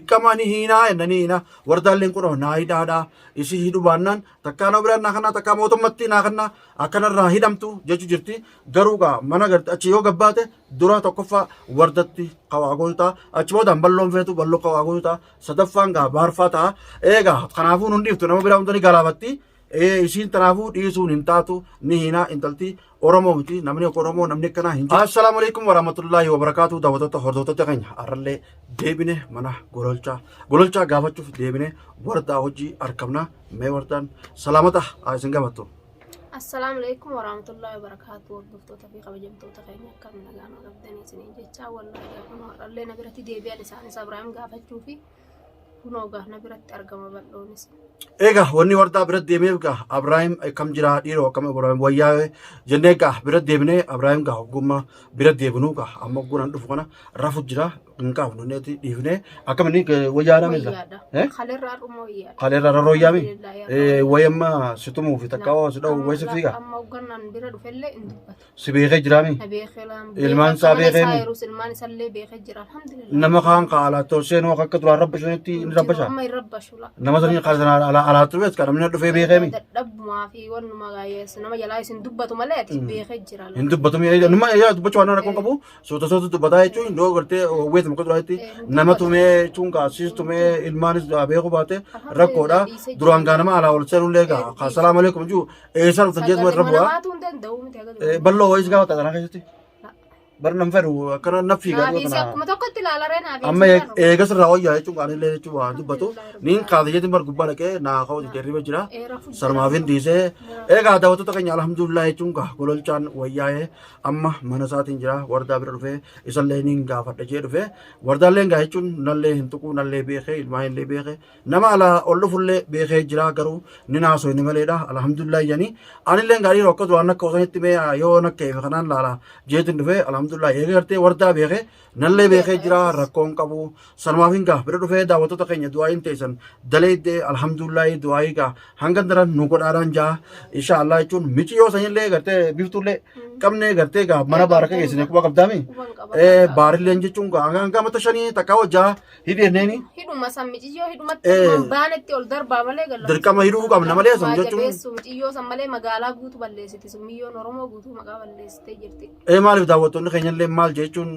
Dirqama ni hiinaa jenna ni hiinaa. Wardaalleen kunoo naa hidhaadha. Isii hidhu baannaan takkaa nama biraan naa kannaa takkaa mootummatti naa kannaa akkanarraa hidhamtu jechu jirti. Garuu gaa mana garte achi yoo gabbaate dura tokkoffaa wardatti kawaa gootu ta'a. Achi boodaan balloon feetu balloo kawaa gootu ta'a. Sadaffaan gaa baarfaa ta'a. Eegaa kanaafuu nun dhiiftu nama biraa hunda ni galaafatti. Ee isiin tanaafuu dhiisuun hin taatu ni hiinaa intalti Oromoo miti namni akka Oromoo namni akkanaa hin jiru. Assalaamu alaikum warahmatullaahi wabarakaatu daawwattoota hordoftoota keenya har'allee deebine mana gololchaa gololchaa gaafachuuf deebine wardaa hojii argamna mee wardaan salaamata haa isin gaafattu. Assalaamu alaikum warahmatullahi wabarakaatu hordoftoota fi kabajamtoota keenya akkam nagaan qabdanii isiniin jechaa wallaahi kunoo har'allee na biratti deebi'an isaanis Abrahaam gaafachuu fi Kunoo gaa na biratti argama bal'oonis. Egaa wanni wardaa bira deemeef gaa Abrahaam akkam jira dhiiroo akkam Abrahaam wayyaa jennee gaa bira deebinee Abrahaam gaa hoggummaa bira deebinuu gaa amma hogguun dhufu kana rafu jira hin qaafnu neeti dhiifnee akkam inni wayyaa dha meeshaa. Wayyaadha. Kaleerraa dhuma wayyaadha. Kaleerraa rarroo wayyaami. Alhamdulillah, Wayamma si tumuu fi takka si dha'u waysi fiiga Amma hoggannaan bira dhufellee hin dubbatu. Si beekee jiraami. Na beekee laam. Ilmaan isaa beekee mi? Yerus ilmaan isallee beekee jira. Alhamdulillah. Nama kaan ka alaattoo seenuu akka duraan rabbashanitti ni rabbasha. Amma hin rabbashu la. Nama sanii kan alaattuu beektu kan namni dhufee beekee mi? Dadhabbumaa fi wannuma gaayyees nama jalaa isin dubbatu malee ati beekee jira. la. Hin dubbatu mi? Numa yaa dubbachuu waan rakkoon qabu suuta suuta dubbataa jechuun iddoo gartee weetuma akka duraatti nama tumee jechuun kaasiis tumee ilmaanis beekuu baate rakkoodha. Duraan gaa nama alaa ol seenullee gaa ka salaamu alaikum juu eessa dhuftan jeetuma irra Sagalee bu'aa. namaatu hin danda'u miti haga dura. Bal'oo wayis gaafata kana keessatti. Bar nan fedhu akkana na fiigaa Naaf dhiyoo isi tana. akkuma tokkotti ilaala ree naaf Amma isi barru. eegas irraa wayyaa jechuun qaanillee jechuun waa dubbatu. Niin kaasa jeetiin bar gubbaa dhaqee naa ka'u jirriba jira. Eera fujjira. Sarmaafin dhiisee. Egaa daawwattoota keenya alhamdulillah jechuun gaa gololchaan wayyaa'ee amma mana isaatiin jira wardaa bira dhufee isallee niin gaafadha jee dhufee. Wardaallee gaa jechuun nallee hin tuquu nallee beekee ilmaan illee beekee Nama alaa ol dhufullee beekee jira garuu ni naasoyne maleedha alhamdulillah jedhanii anillee gaarii akka duraan akka osanitti mee yoo nakka eefe kanaan laala jeetin dhufee alhamdulillah eega gartee wardaa beekee nallee beekee jira rakkoon qabu sanumaaf hin gaa bira dhufee daawwattoota keenya du'aayin teessan daleeddee alhamdulillah du'aayii gaa hanga daran nu godhaadhaan jaa insha Allah jechuun miciyoo sanillee gartee biiftuullee qabnee gartee gaa mana baaraka geessine quba qabdaami baarilleen jechuun gaa hanga mata shanii takkaa hojjaa Hidhenneeni Hidhuma san miciyyoo hidhumatti Eh. baanetti ol darbaa malee galla. Dirqama hidhuu qabna malee san jechuun- Jabeessu miciyyoo san malee magaalaa guutuu balleessiti. Summiyyoon Oromoo guutuu maqaa balleessitee jirti. Ee maaliif daawwattoonni keenya illee maal jechuun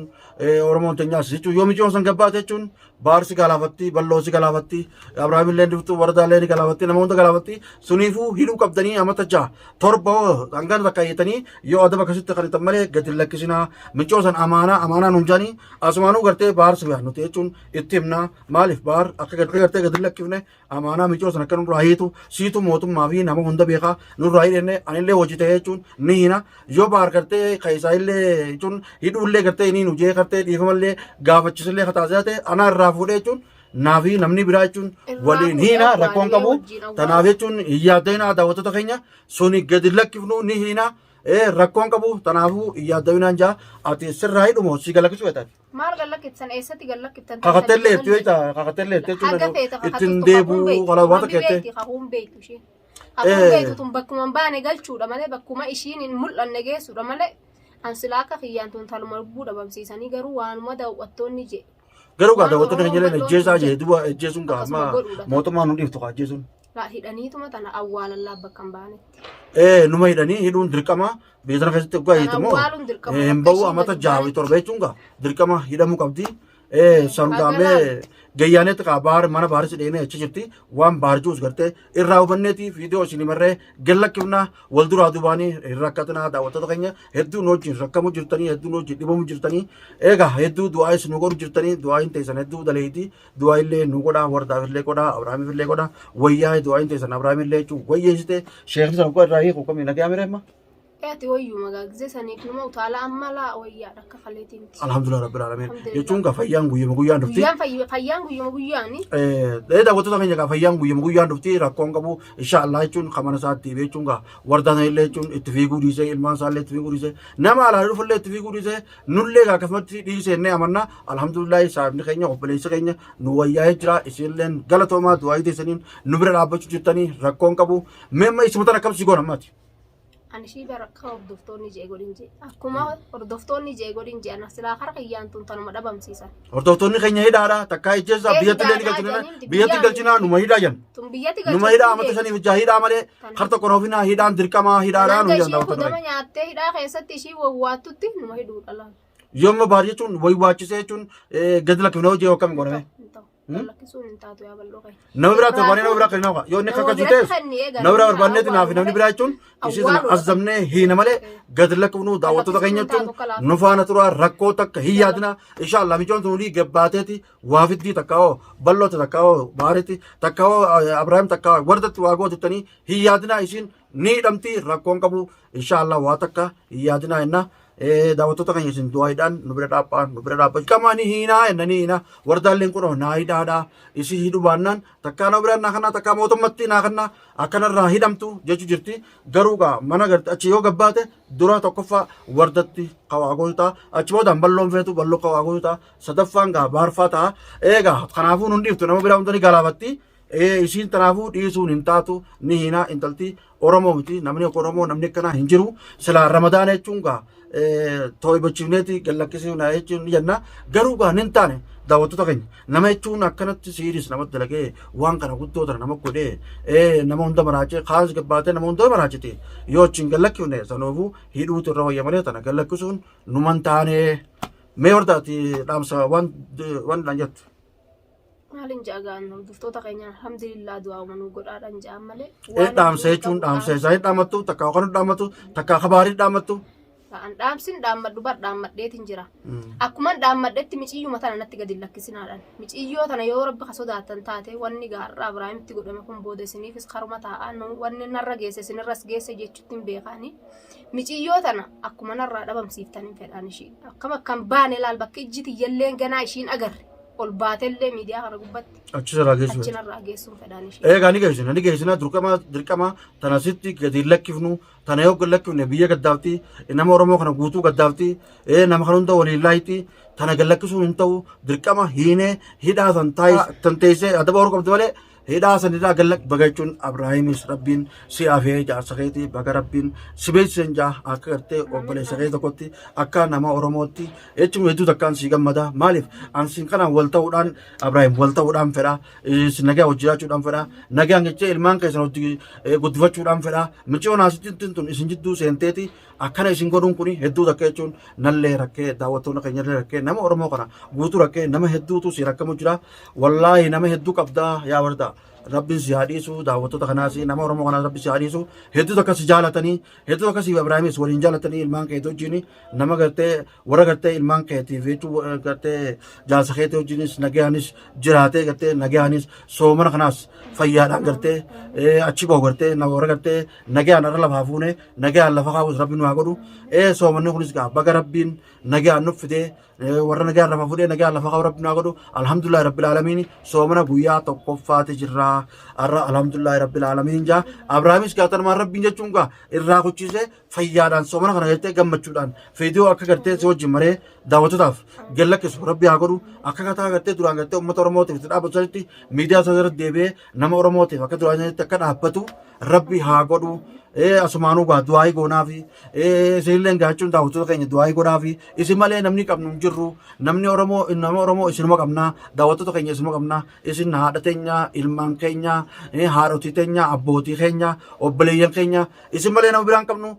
Oromoon teenyaas jechuun yoo miciyoon san gabbaate jechuun baarsi galaafatti bal'oo si galaafatti Abrahaam illee dhuftu wardaa illee ni galaafatti nama hunda galaafatti suniifuu hidhuu qabdanii amata 6 7 hoo hangana takka hiitanii yoo adaba akkasitti kan hitan malee gadi hin lakkisinaa miciyoo san amaanaa amaanaa nuun jaanii Asumaanuu gartee baar si nuti jechuun itti himna maaliif baar akka gartee gartee gadi lakkifne amaanaa micoo sana akka nurraa hiitu siitu mootummaa fi nama hunda beekaa nurraa hidhenne anillee hojii ta'e jechuun ni hina yoo baar gartee keessaa illee jechuun hidhuullee gartee inni nu jee gartee dhiifamallee gaafachiisullee kataasee ta'e anaa irraa fuudhee jechuun naa fi namni biraa jechuun Irraa waliin fuudhee hiina rakkoon qabu wajjin awwaalee. tanaaf jechuun hin yaadda'inaa daawwattoota keenya suni gadi lakkifnu ni hiina Ee rakkoon qabu tanaafuu hin yaaddawinaan jaa ati sirraa hidhumoo si galakkisuu feetaati. Maal gallakkiftan eessatti gallakkiftan? Kakattellee itti beekta kakattellee itti Haga jechuun feeta ittiin deebuu kana waan takka jettee. Beekti kakuun beektu ishiin. Kakuun beektu tun bakkuma hin baane galchuudha malee bakkuma ishiin hin mul'anne geessuudha malee an silaa akka kiyyaan tun taluma lubbuu dhabamsiisanii garuu waanuma daawwattoonni jedhe. Garuu gaa Waan daawwattoonni Oromoon keenya illee bal'oon ajjeesaa tun jee duuba ajjeesuun gaa Akkasuma amma godhuudha. mootummaan nu dhiiftu kaa ajjeesuun. Laa hidhaniituma tana awwaalallaa bakka hin baanetti. Ee numa hidhanii hidhuun dirqama biyya tana keessatti waggaa Kan hiitu immoo awwaaluun dirqama hin bakka bahu ishiin amata gadi 6 fi baanetti. 7 jechuun gaa dirqama hidhamuu qabdi. Ee sangaamee gayyaanetti kaa baar mana baaris dheenee achi jirti waan baar jiruus gartee irraa hubanneeti viidiyoo isin marree gallakkifnaa wal duraa duubaanii hin rakkatinaa daawwattoota keenya hedduu nu wajjin rakkamu jirtanii hedduu nu wajjin dhibamu jirtanii eegaa hedduu du'aa isin nu godhu jirtanii du'aa hin teessan hedduu daleeyti Du'aa illee nu godhaa wardaaf illee godhaa Abrahaamiif illee godhaa wayyaa du'aa hin teessan Abrahaam illee jechuun wayyeessite sheekni sana uffata irraa hiiku kamii nagaa mire amma. Ati wayyuma gaa gizee saniif numa utaala amma laa wayyaadha akka kaleetii miti. Alhamdulillah rabbil alamin Alhamdulillah. jechuun gaa fayyaan guyyuma guyyaan dhufti. Guyyaan fayyaan guyyuma guyyaani. Ee daawwattoota keenya gaa fayyaan guyyuma guyyaan dhufti rakkoon qabu insha Allah jechuun kan mana isaatti jechuun gaa wardaan illee jechuun itti fiiguu dhiisee ilmaan isaa illee itti fiiguu dhiisee nama alaa dhufu illee itti fiiguu dhiisee Nullee egaa akkasumatti dhiisee inni amanna. Alhamdulillahi saahibni keenya obboleessi keenya nu wayyaa'ee jira. Isinilleen galatoomaa du'aayii teessaniin nu bira dhaabbachuu jirtanii rakkoon qabu. Mee amma isuma tana akkam si goona ammaati? Ani ishii bara akka hordoftoonni jee godhin jee. Akkuma hordoftoonni jee godhin jee ana silaa kara kiyyaan tun tanuma dhabamsiisan. Hordoftoonni keenya hidhaadha takkaa ijjeessaa Ee, biyyatti illee ni hidhaadhaa galchina jedhanii biyyatti biyyaa galchinaa numa hidhaa jenna. Tun biyyatti Numa hidhaa amata galchuu shaniif ijaa hidhaa malee Tana. kar tokko noofinaa hidhaan dirqamaa hidhaadhaa Hanga nu jenna ishii daawwattoonni kudama keenya. nyaattee hidhaa keessatti ishii wawwaattutti numa hidhuu dhalaan. Yoomma baar jechuun wayi waachisee jechuun gadi lakkifnee hojii akkam godhame. Hin ta'u. Lakkisuun hin taatu yaa bal'oo keenya. Nama biraa barbaannee nama biraa kennaa qaba. Yoo inni Nama akka biratti ta'es kenni eega. nama biraa barbaanneeti naaf namni biraa jechuun ishii sana Awwaaludha. azamnee hiina malee gadi lakkifnu daawwattoota keenya jechuun nu faana turaa rakkoo takka hin yaadina. Inshaallah micoon tun olii gabbaateeti waa fiddii takka hoo bal'oota takka hoo baaritti takka hoo Abiraahim takka hoo wardatti waa gootettanii hin yaadina ishiin ni hidhamti rakkoon qabu inshaallah waa takka hin yaadina jenna. Daawwattoota keenya isin du'aayiidhaan nu bira dhaabaa nu bira dhaabbachuu qamaa ni hiinaa jenna ni hiinaa wardaalleen kun naa hidhaadhaa isii hidhu baannaan takkaa nama biraa naa kannaa takkaa mootummatti naa kannaa akkanarraa hidhamtu jechuu jirti garuu gaa mana garte achi yoo gabbaate dura tokkoffaa wardatti kawaa gootu ta'a achi boodaan balloon feetu balloo kawaa gootu ta'a sadaffaan gaa baarfaa ta'a eegaa kanaafuu nun dhiiftu nama biraa hunda ni galaafatti Isiin tanaafuu dhiisuun hin taatu ni hiinaa intalti Oromoo miti namni akka Oromoo namni akkanaa hin jiru silaa Ramadaana jechuun gaa too'ibachiifneeti gallakkisuu naa jechuun ni jenna garuu gaa nin taane daawwattoota keenya nama jechuun akkanatti siiris namatti dalagee waan kana guddoo tana nama godhee nama hunda maraachee kaas gabbaatee nama hunda maraachite yoo achiin gallakkifne sanoofuu hidhuutu irra wayya malee tana gallakkisuun numan taane mee hordaati dhaamsa waan waan dhaan jettu. Maalin ja'a gaan hordoftoota keenya alhamdulillah du'aa nuu godhaadhaan ja'an malee. Ee dhaamsa jechuun dhaamsa isaa hin dhaamattu takka kan dhaamattu takka kabaarii dhaamattu. An dhaamsin dhaammadhu bar dhaammadheetin jira. Akkuman dhaammadhetti miciyyuma tana natti gadi hin lakkisinaadhaan. Miciyyoo tana yoo rabbi ka sodaattan taate wanni gaarraa Ibraahimitti godhame kun booda isiniifis karuma taa'aa wanni narra geesse isinirras geesse jechuutti hin beekaani. Miciyyoo tana akkuma narraa dhabamsiiftan hin fedhaan ishii. Akkam akkan baane laal bakka ijji tiyyalleen ganaa ishiin agarre. Ol baatellee miidiyaa kana gubbatti Achi irraa geessu. achi narraa geessuun fedhaan ishee. Eegaa ni geessina ni geessina dirqama dirqama tana sitti gadi hin lakkifnu tana yoo gad lakkifne biyya gaddaafti nama Oromoo kana guutuu gaddaafti nama kana hunda waliin laayiti tana gad lakkisuun hin ta'u dirqama hiinee hidhaa san taa'is tan teessee adaba horuu qabdi malee hidhaa san irraa gad lakki baga jechuun Abrahaamis rabbiin si afee jaarsa keetii baga rabbiin si beeksisen jaa akka gartee obboleessa kee tokkotti akka nama Oromootti jechuun hedduu takkaan sii gammada maaliif an siin kanaan wal ta'uudhaan Abrahaam wal ta'uudhaan fedha isin nagaa wajji jiraachuudhaan fedha nagaan jechee ilmaan keessan wajji guddifachuudhaan fedha micoon asitti tun isin jidduu seenteeti akkana isin godhuun kun hedduu takka jechuun nallee rakkee daawwattoonni keenyallee rakkee nama Oromoo kana guutuu rakkee nama hedduutu si rakkamu jira wallaahi nama hedduu qabdaa yaa wardaa rabbiin si haa dhiisu daawwattoota kanaas nama Oromoo kanaas rabbi si haa dhiisu hedduu takka si jaalatanii hedduu takka si Ibraahimis waliin jaalatanii ilmaan keetii wajjin nama gartee warra gartee ilmaan keetiif jechuun gartee jaarsa keetii wajjinis nagayaanis jiraatee gartee nagayaanis soomana kanaas fayyaadhaan gartee achi bahu gartee warra gartee nagayaan irra lafaa fuune nagayaan lafa kaa'us rabbi nu haa godhu soomanni kunis gaa baga rabbiin nagayaan nuuf fidee warra nagayaan lafa fuudhee nagayaan lafa kaa'u rabbi nu haa godhu alhamdulillahi rabbil aalamiin soomana guyyaa tokkoffaati jirra har'a alhamdulillahi rabbil aalamiin jaa Abrahaamis gaa tanumaan rabbiin jechuun gaa irraa kuchiisee fayyaadhaan soomana kana jettee gammachuudhaan viidiyoo akka gartee si wajjin maree daawwattotaaf gad lakkisu rabbi haa godhu akka kataa gartee duraan gartee uummata Oromootiif itti dhaabbatu sanitti miidiyaa isaa irratti deebi'ee nama Oromootiif akka duraan sanitti akka dhaabbatu rabbi haa godhu. Asumaanuu gaa du'aayii goonaafi isinillee gaachuun daawwattoota keenya du'aayii godhaafi isin malee namni qabnu hin jirru namni Oromoo nama Oromoo isinuma qabnaa daawwattoota keenya isinuma qabnaa isin haadha teenya ilmaan keenya haadhotii teenya abbootii keenya obboleeyyan keenya Isin malee nama biraan qabnu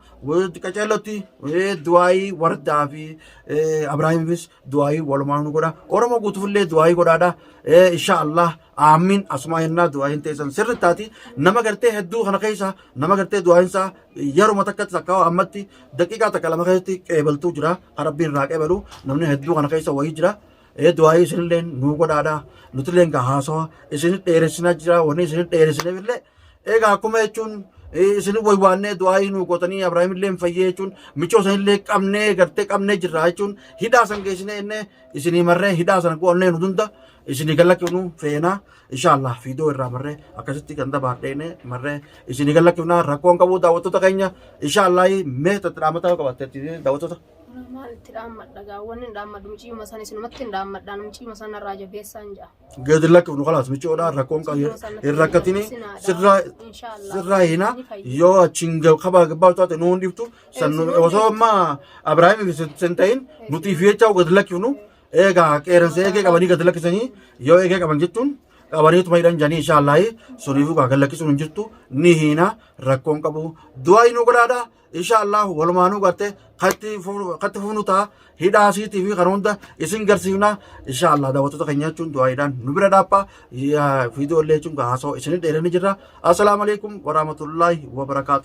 qaceellotti du'aayii wardaa fi Abrahaamiifis du'aayii walumaan nu godha. Oromoo guutuufillee du'aayii godhaadha. Insha Allah aamiin asumaa jennaa du'aayiin teessan sirri taati. Nama gartee hedduu kana keessa nama gartee du'aayiin isaa yeruma takkatti takka ammatti daqiiqaa takka lama keessatti qeebaltuu jira. Kan rabbiin irraa qeebalu namni hedduu kana keessa wayii jira. Du'aayii isinillee nu godhaadha. Nutillee gaa haasawa isin dheeressinaa jira wanni isin dheeressineefillee Egaa akkuma jechuun isin waywaannee du'aayii nuu gootanii Abrahaam illee hin fayyee jechuun michoo san illee qabnee gartee qabnee jirra jechuun hidhaa san geessinee innee isinii marree hidhaa sana goonnee nu dunda Isinii gallakkifnu feena inshallah fiidoo irraa marree akkasitti ganda baadheene marree isinii gallakkifna rakkoon qabu daawwattoota keenya inshallah mee itti dhaammataa qabatte daawwattoota. Maal itti dhaammadha gaa wanni hin dhaammadhu muciyyuma san isinumatti hin dhaammadhaan muciyyuma san irraa jabeessaan ja'a. Gadi lakkifnu kalaas micoodhaa rakkoon qabu hin rakkatini sirraa sirraa hina yoo achiin kaba gabbaa taate nu hin dhiftu san osoo amma Abiraahim sin ta'in nuti fi jecha gadi lakkifnu eegaa qeeransa eegee qabanii gadi lakkisanii yoo eegee qaban jechuun qabaniituma hidhan janii inshaallahi suniifuu gaa gad lakkisuun hin jirtu ni hiina rakkoon qabu du'aa inuu godhaadha inshaallah walumaanuu garte katti fufnu ta'a hidhaa siitii fi kan hunda isin garsiifna inshaallah daawwattoota keenya jechuun du'aayiidhaan nu bira dhaapha viidiyoo illee jechuun haasawaa isin dheeranii jirra assalaamu alaikum warahmatullaahi wabarakaatu.